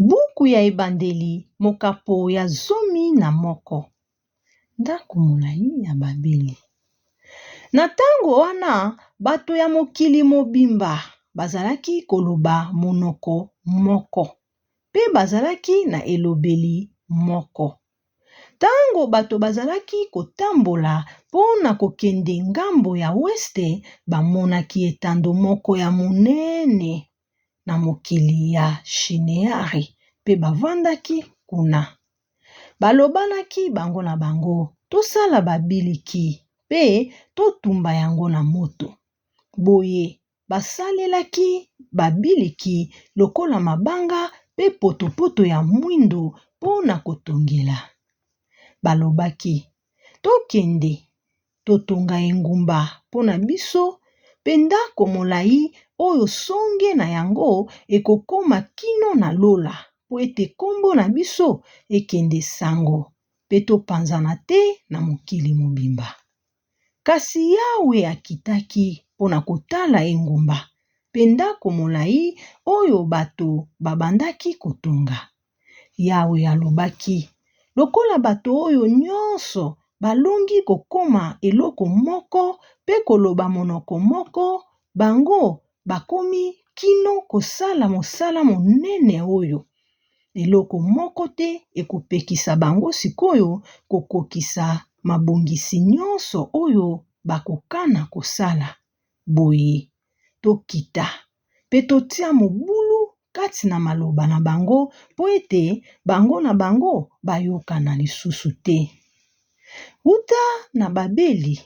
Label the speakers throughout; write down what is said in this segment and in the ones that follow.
Speaker 1: Buku ya ebandeli mokapo ya 11. Ndako molai ya babeli. Na ntango wana bato ya mokili mobimba bazalaki koloba monoko moko mpe bazalaki na elobeli moko. Ntango bato bazalaki kotambola mpo na kokende ngambo ya weste, bamonaki etando moko ya monene na mokili ya Shineari mpe bavandaki kuna. Balobanaki bango na bango, tosala babiliki mpe totumba yango na moto. Boye basalelaki babiliki lokola mabanga mpe potopoto ya mwindo mpo na kotongela. Balobaki, tokende totonga engumba mpo na biso mpe ndako molai oyo songe na yango ekokoma kino na lola, mpo ete nkombo na biso ekende sango mpe topanzana te na mokili mobimba. Kasi Yawe akitaki mpo na kotala engumba mpe ndako molai oyo bato babandaki kotonga. Yawe alobaki, Lokola bato oyo nyonso balongi kokoma eloko moko mpe koloba monoko moko, bango bakomi kino kosala mosala monene oyo. Eloko moko te ekopekisa bango sikoyo kokokisa mabongisi nyonso oyo bakokana kosala. Boye, tokita mpe totia mobulu kati na maloba na bango mpo ete bango na bango bayokana lisusu te. Wuta na Babeli,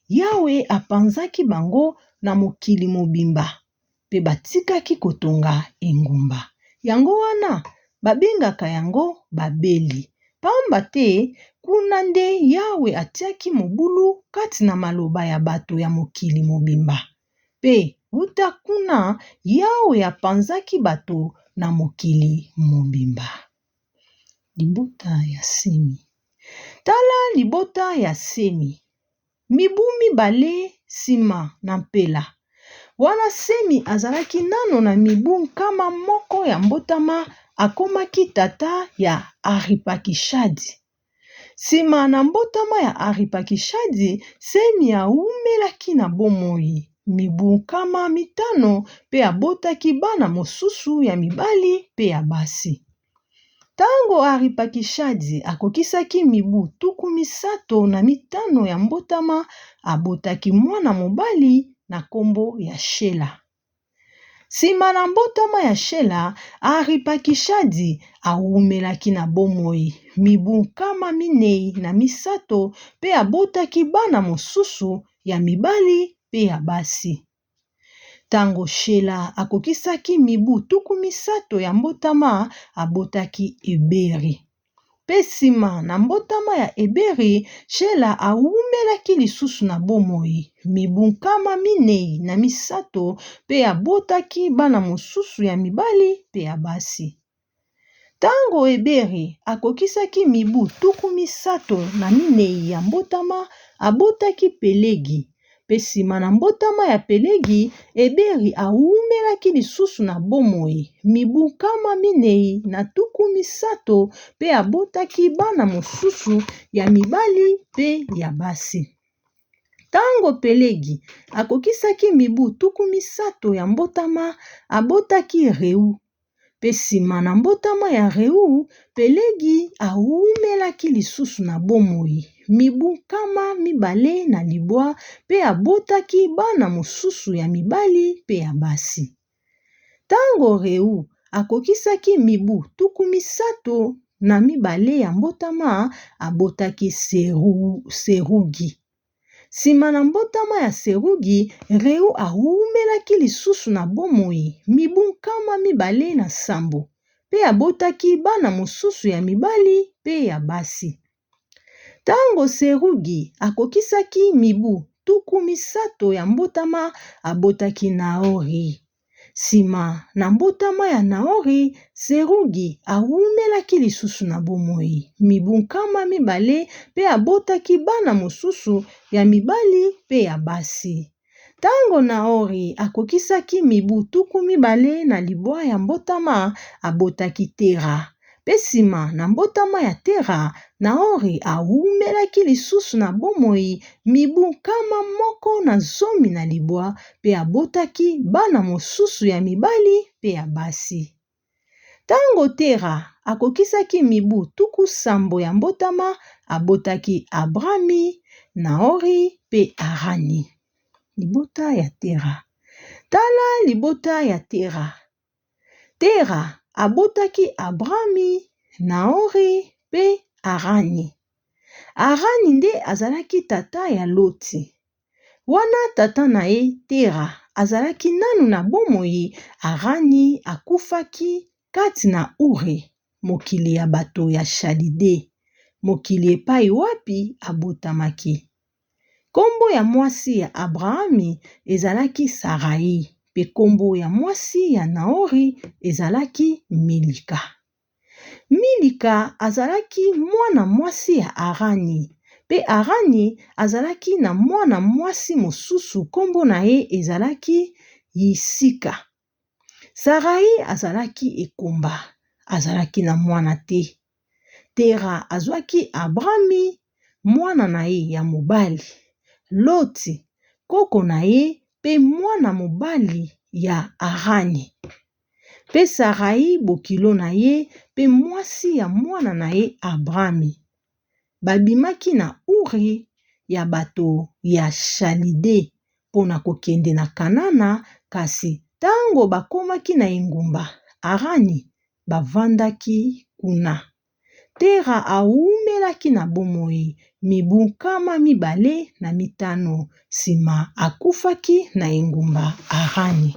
Speaker 1: Yawe apanzaki bango na mokili mobimba mpe batikaki kotonga engumba. Yango wana babengaka yango Babeli, pamba te kuna nde Yawe atiaki mobulu kati na maloba ya bato ya mokili mobimba. Mpe wuta kuna Yawe apanzaki bato na mokili mobimba. Libota ya Semi. Tala libota ya Semi. Mibu mibale nsima na mpela, wana Semi azalaki nano na mibu 100 ya mbotama, akomaki tata ya Aripakishadi. Nsima na mbotama ya Aripakishadi, Semi awumelaki na bomoi mibu 500 mpe abotaki bana mosusu ya mibali mpe ya basi. Ntango Aripakishadi akokisaki mibu 35 ya mbotama, abotaki mwana mobali na nkombo ya Shela. Nsima na mbotama ya Shela, Aripakishadi awumelaki na bomoi mibu 43 mpe abotaki bana mosusu ya mibali mpe ya basi. Ntango Shela akokisaki mibu 30 ya mbotama, abotaki Eberi. Mpe nsima na mbotama ya Eberi, Shela awumelaki lisusu na bomoi mibu 43 mpe abotaki bana mosusu ya mibali mpe ya basi. Ntango Eberi akokisaki mibu 34 ya mbotama, abotaki Pelegi. Mpe nsima na mbotama ya Pelegi, Eberi awumelaki lisusu na bomoi mibu 430 mpe abotaki bana mosusu ya mibali mpe ya basi. Ntango Pelegi akokisaki mibu 30 ya mbotama, abotaki Reu. Mpe nsima na mbotama ya Reu, Pelegi awumelaki lisusu na bomoi mibu 209 mpe abotaki bana mosusu ya mibali mpe ya basi. Ntango Reu akokisaki mibu 32 ya mbotama, abotaki Serugi. Nsima na mbotama ya Serugi, Reu awumelaki lisusu na bomoi mibu 207 mpe abotaki bana mosusu ya mibali mpe ya basi. Ntango Serugi akokisaki mibu 30 ya mbotama, abotaki Naori. Nsima na mbotama ya Naori, Serugi awumelaki lisusu na bomoi mibu 200 mpe abotaki bana mosusu ya mibali mpe ya basi. Tango Naori akokisaki mibu 29 ya mbotama, abotaki Tera. Mpe nsima na mbotama ya Tera, Naori awumelaki lisusu na bomoi mibu 119 mpe abotaki bana mosusu ya mibali mpe ya basi. Tango Tera akokisaki mibu 70 ya mbotama, abotaki Abrami, Naori mpe Arani. Libota ya Tera. Tala libota ya Tera. Tera abotaki Abrami, Naori mpe Arani. Arani nde azalaki tata ya Loti. Wana tata na ye Tera azalaki nanu na bomoi, Arani akufaki kati na Ure, mokili ya bato ya Shalide, mokili epai wapi abotamaki. Kombo ya mwasi ya Abrahami ezalaki Sarai, mpe kombo ya mwasi ya Naori ezalaki Milika. Milika azalaki mwana mwasi ya Arani, mpe Arani azalaki na mwana mwasi mosusu kombo na ye ezalaki Yisika. Sarai azalaki ekomba, azalaki na mwana te. Tera azwaki Abrami, mwana na ye ya mobali, Loti, koko na ye mpe mwana mobali ya Arani, mpe Sarai bokilo na ye mpe mwasi ya mwana na ye Abrami. Babimaki na Uri ya bato ya Shalide mpo na kokende na Kanana, kasi tango bakomaki na engumba Arani, bavandaki kuna. Tera awumelaki na bomoi mibu 205, sima akufaki na engumba Arani.